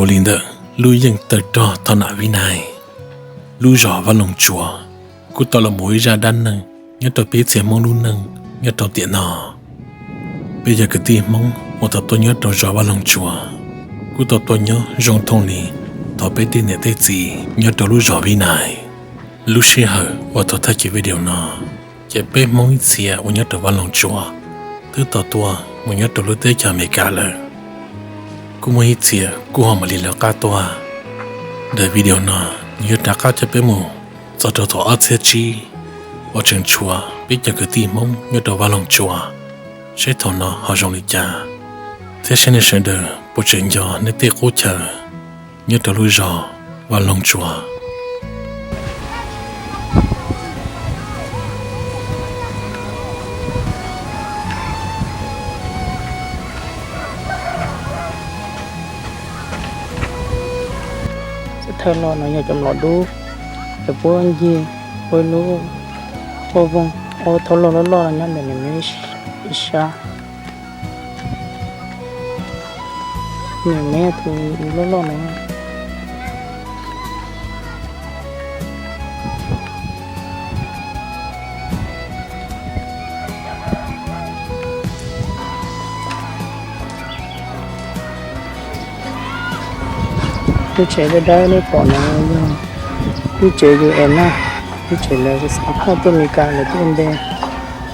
Ua li ntawm lub yeej tawg rog Thoj Nam Vib Nais, lub zos Vaj Loog Tsua kuj tau los mus ib zaj dab neeg nyob rau peb txhia Hmoob lub neej nyob rau tiam no. Peb cov kwv tij Hmoob uas tau tuaj nyob rau zos Vaj Loog Tsua kuj tau tuaj nyob zoo thooj li thaum peb tej niam tej txiv nyob rau lub zos Vib Nais. Lub sij hawm uas thaum thaij kiag video no, ces peb Hmoob ib txhia uas nyob rau Vaj Loog Tsua twb tau tuaj mus nyob rau lub teb chaws Amelikas lawm. Kuj muaj ib txhia kuj ho mam li lawv qab tuaj. Ntawm video no nws yuav rov qab coj peb mus txog rau thaum ob txhiab tsib uas tseem tshuav peb cov kwv tij Hmoob nyob rau Vaj Loog Tsua, seb thaum no ho zoo li cas, thiab seb nej sawv daws puas tseem nco nej tej qub chaw nyob rau lub zos Vaj Loog Tsua. Thawj loj no yog cov mlom dub, cov puab ncig ua lub qub voog, ua thaub loj loj loj nyob ntawm nws me ib sab. Nws me tus loj loj no. Lub tsev dawb dawb nej pom no yog lub tsev U N na, lub tsev lawv xav phaj tuaj Meskas lawv tuaj nte,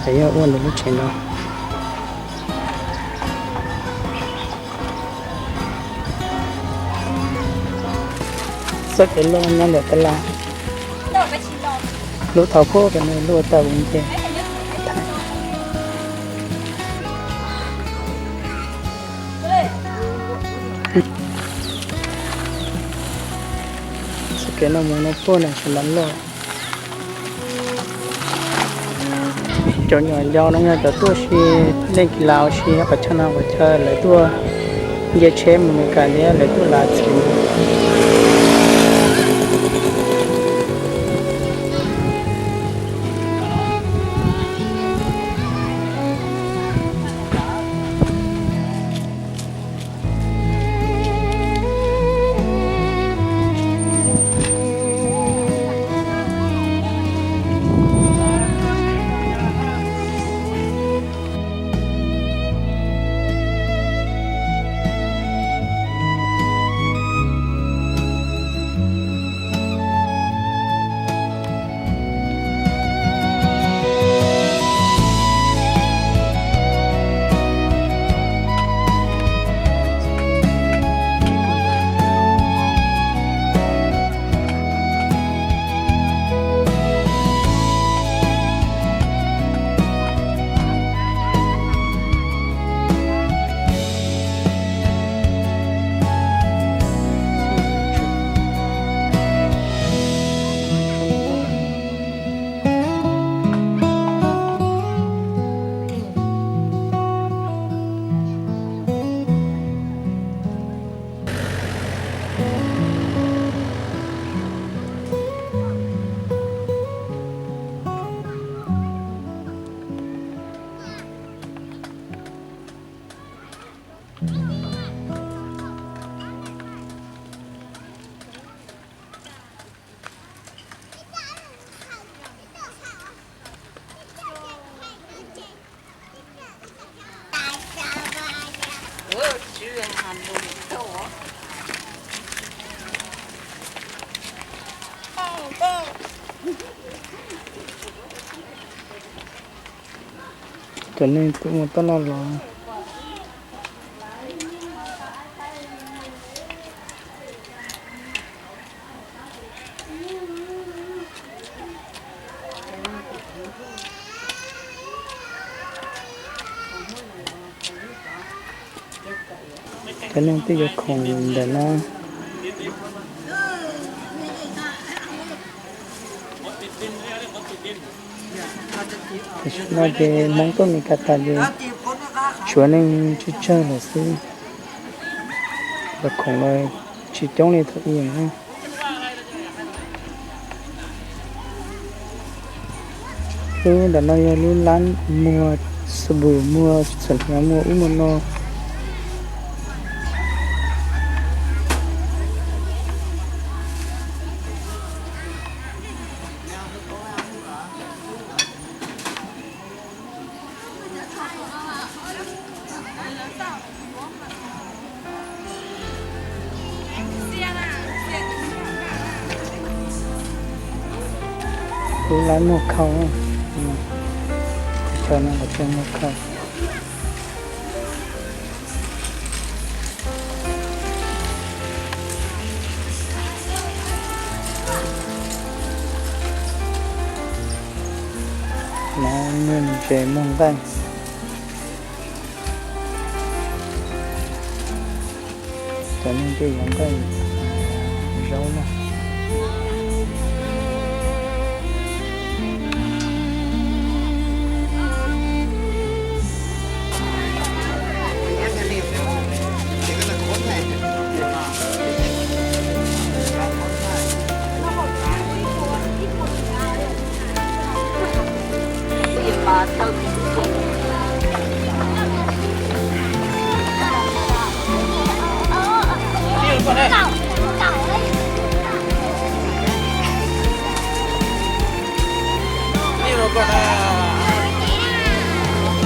lawv yog ua ntawm lub tsev no. Txoj kev loj nyob ntawm tab laj, lub thauv puag pem no luaj tau ua nce. Txoj kev no mus no puag na tsis mas loj. Cov nyuam yaus no yog cov tuaj si leej kis las ua si qhov chaw no qhov chaw lawv tuaj nce tsheb mus Meskas thiab lawv tuaj lav txiv. Cov neeg tus mus toj loj los. Cov neeg twb yuav khoom ntawm no. Tam sim no ces Hmoob tuaj Meskas tas ces tshuav neeg tsawg tsawg lawm xwb, los khoom los tsis coob li thaum ub na. Lub ntawm no yog lub lab muag xab pum, muag txhuam hniav, muag ub muag no. Kuv lawv muag khau, teb chaws no lawv tseem muag khau. No muag ntses muag nqaij. Cov neeg twb yuav nqaij zaub na.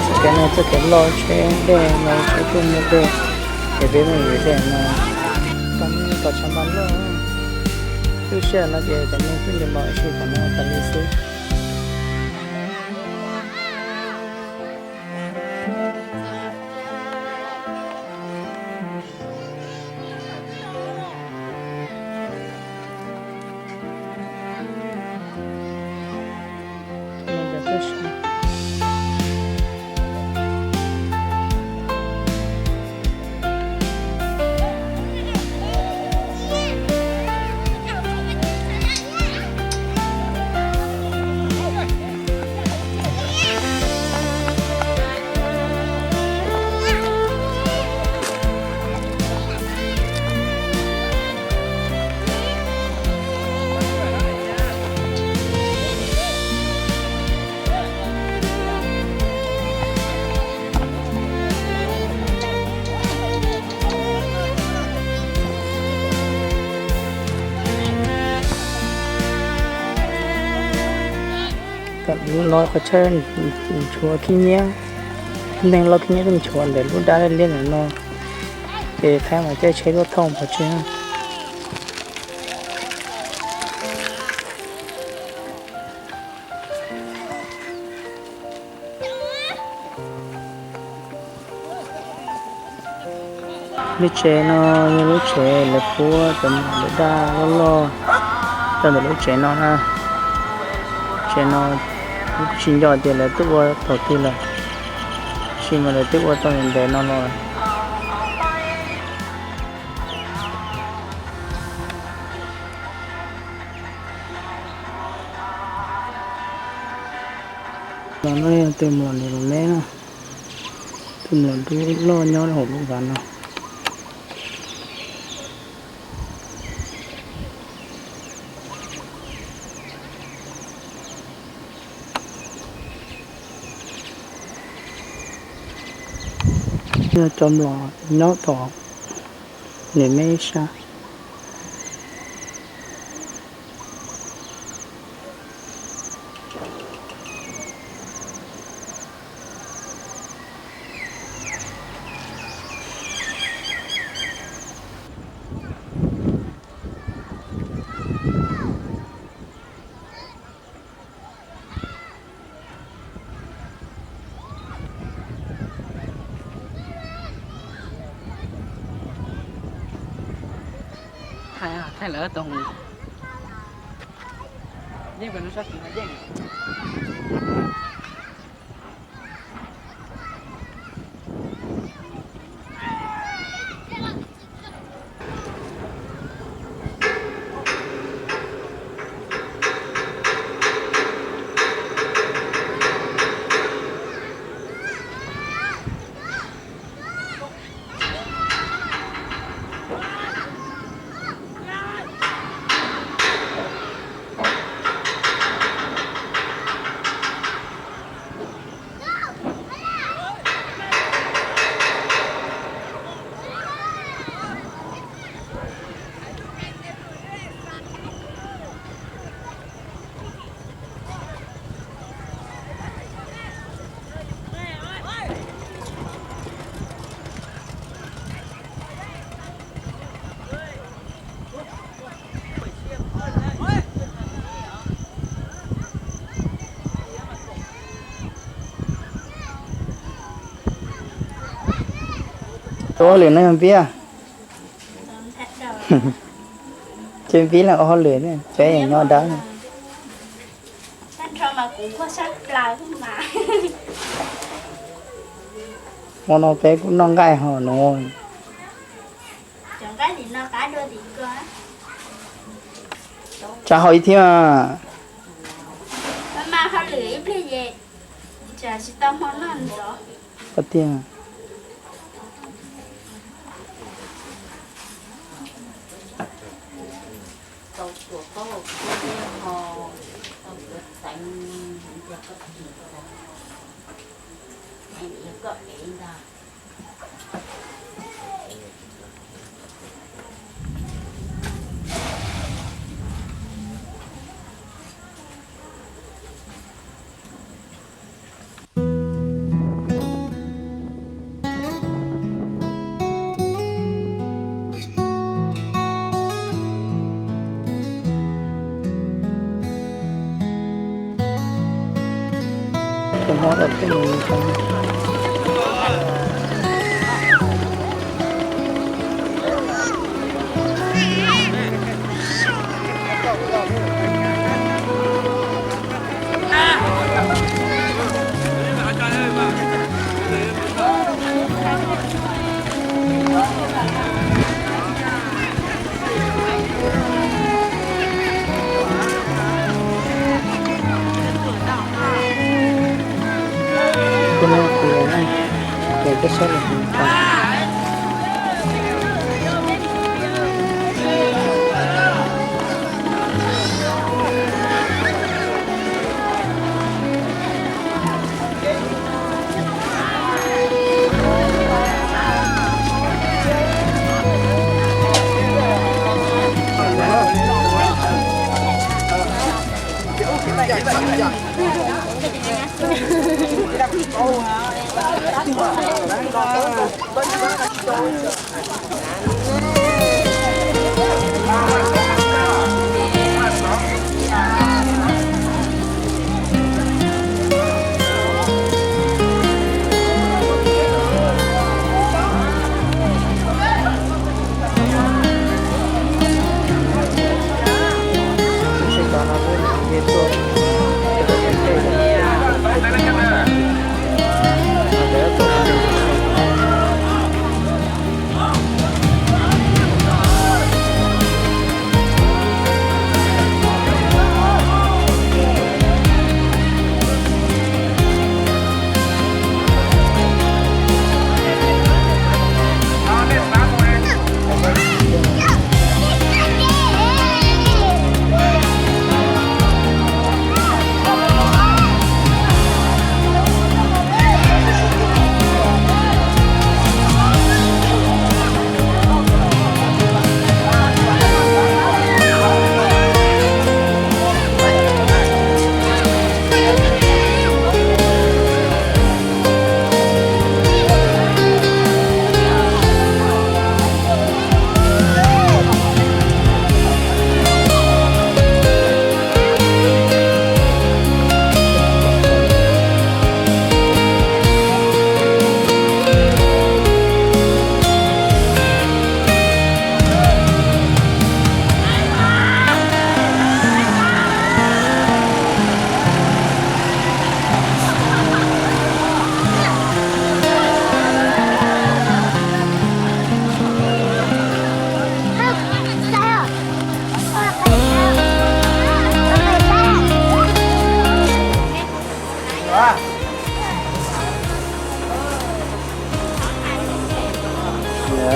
Txoj kev no txoj kev loj tsheb dej no, tsheb tuaj muag dej, ces peb mus yuav dej no. Tam no tos tshav npas loj, lub sij hawm no ces cov neeg twb los ib si tam no tas li xwb. Tam no qhov chaw nchuav khib nyiab, neeg loj khib nyiab tuaj nchuav ntawm lub dab liab liab ntawm no, ces thaum no caij tsheb tuaj thooj pov tseg. Lub tsev no yog lub tsev lawv puab cov mos lawv daj loj loj rau ntawm lub tsev no na. Tsev no tsis nco tias lawv twb ua thaum twg lawm, tab sis mas lawv twb ua tau ntev no los. Los no yog tus mlom niam los neb na, tus mlom dub loj nyob hauv lub vaj no. Yog cov mlom nyob tom niam meb ib sab. Thaij lawv tau mus yeej, yeej. Ua hauj lwm no yog Npib? Ces Npib los ua hauj lwm, peb yeej nyob dawb. Hmo no peb kuj noj nqaij ho nuav. Tsa hau ib thiab. Tiag.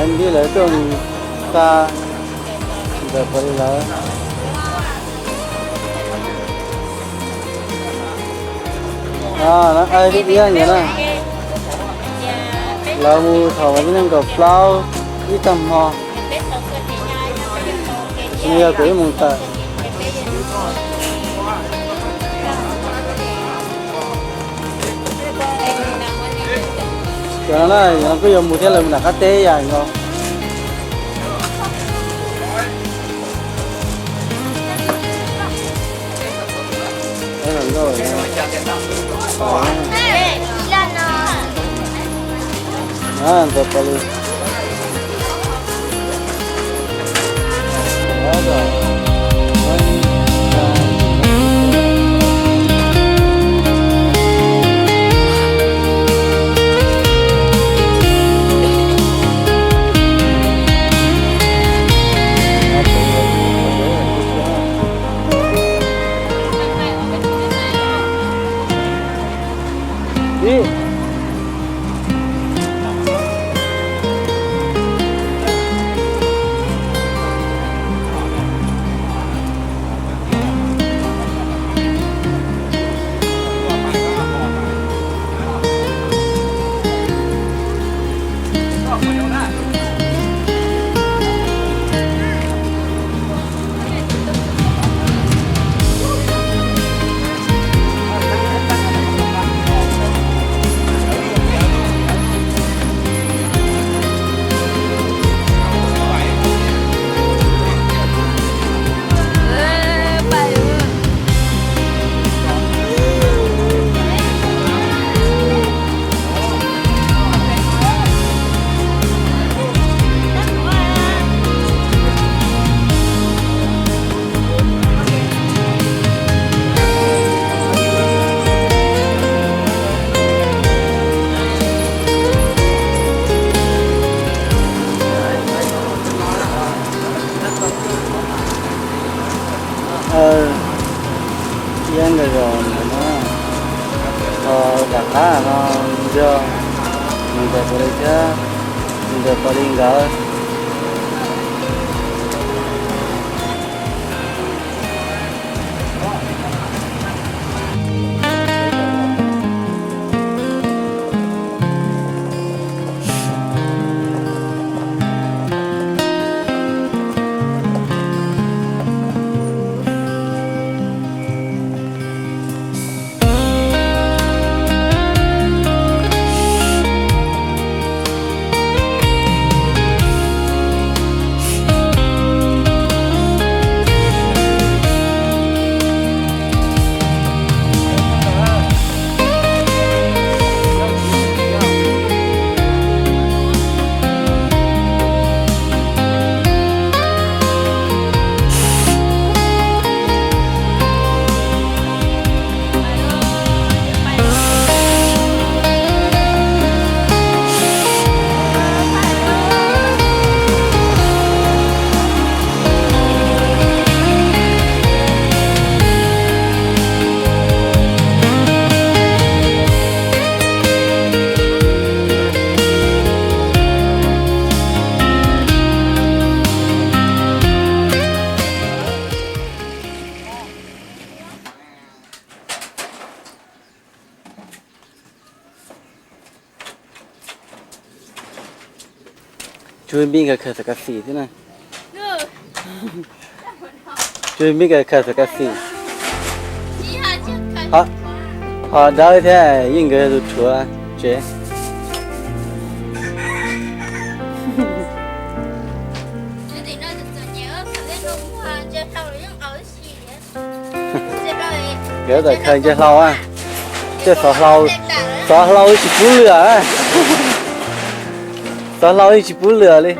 Npib lawv tuaj xa ntawm pov li lawv. Lawv mus thaum vas thib nees nkaum plaub ib tag hmo, yog kaum ib moos tawm. Cov no na, cov no kuj yuav mus thiab, lawv mus nram qab teb yam nkaus. Ntawd pom li. Iab nkawd zaum ntawm no, ho tom qab no yog mus ntawm puav leej thiab, mus ntawm puav leej nkawd. Tsuas pib nkawd khaws txoj ka fim thiab na. Tsuas pib nkawd khaws txoj ka fim. Ho dawb thiab, yeej nkawd tus rhuav tsev. Nkawd tawm khaws ntsia hlau, tej xov hlau, xov hlau tsis pub lwm, xov hlau tsis pub lwm li.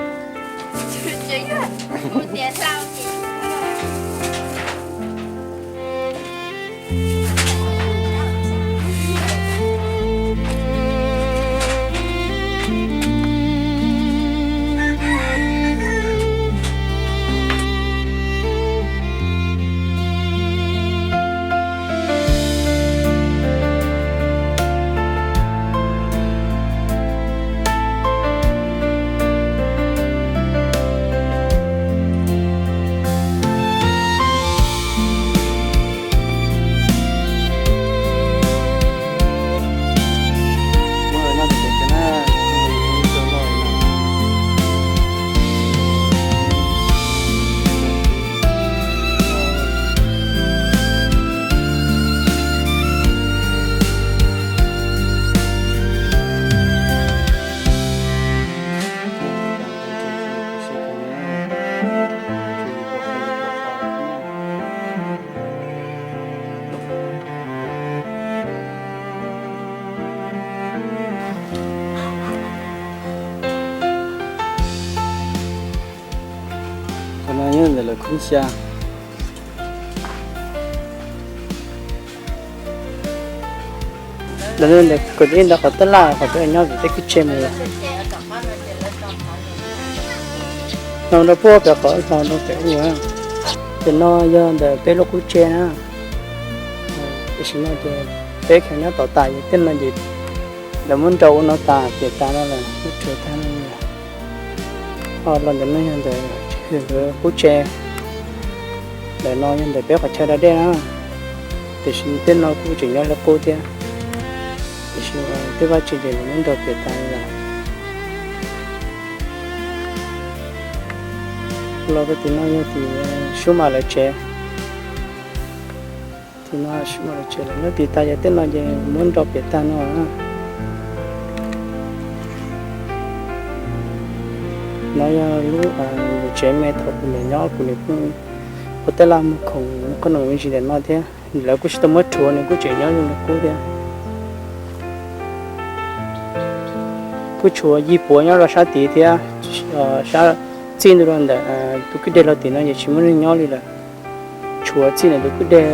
Khub xya. Ntawm no ntawm kuv ib ntawm qhov tab laj qhov peb nyob vim peb kub tse mus lawm. No rau puag pem qhov hlo rau pem ub. Ces no yog ntawm peb lub qub tse na. Tam sim no ces peb kheev nyob tom tas ces tej no ces lawv muab nrau ua no tas ces tas no lawm, muab rhuav tag no. Ho los ntawm no yog ntawm qub tse. Ntawm no yog ntawm peb qhov chaw da dej na. Tiam sis tej no kuj tseem nyob li qub thiab. Tiam sis tej vaj tse ces lawv muab nrau piam tas li lawm. Los rau tim no yog tim Sub Mas lawv tsev. Tim no Sub Mas lawv tsev lawv muab piam tas ces tej no ces muab nrau piam tag no. No yog lub tsev me thaum kuv niam nyob kuv niam pheej ua tej laj muag khoom muag qhob noom me ntsis ntawm no thiab. Lawv kuj tsis tau muab rhuav, nws kuj tseem nyob zoo li qub thiab. Kuj tshuav yig puav nyob rau sab tid thiab, sab txij ntua rau ntawm tus kwj deg los tim no ces tsis muaj neeg nyob li lawm. Tshuav txij ntawm tus kwj deg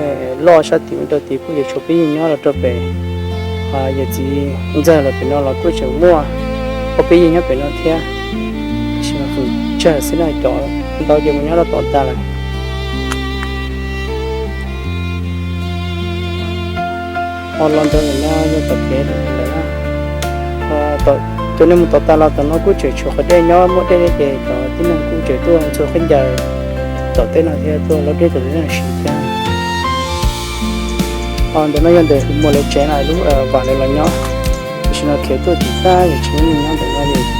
loj sab tid mus rau tid kuj yuav tshuav peb yig nyob los rau pem. Yawm txiv ntxawg lawv pem no los kuj tseem muaj ob peb yig nyob pem no thiab. Tab sis mas feem tsawg xwb na, cov ntau ces mus nyob rau tom tas lawm. Ho los ntawm no yog tom kev lawm na. Cov neeg mus tom tas los tom no kuj tseem tshuav qhov dej nyob, muaj dej ces cov tib neeg kuj tseem tuaj ntxhua khaub ncaws tom tej no thiab, tuaj lov dej tom tej no siv thiab. Ho ntawm no yog ntawm Hwm Muas lawv tsev na, lub vam lawv los nyob. Tam sim no khiav tuaj tim tag yog tsis muaj neeg nyob ntawm no li.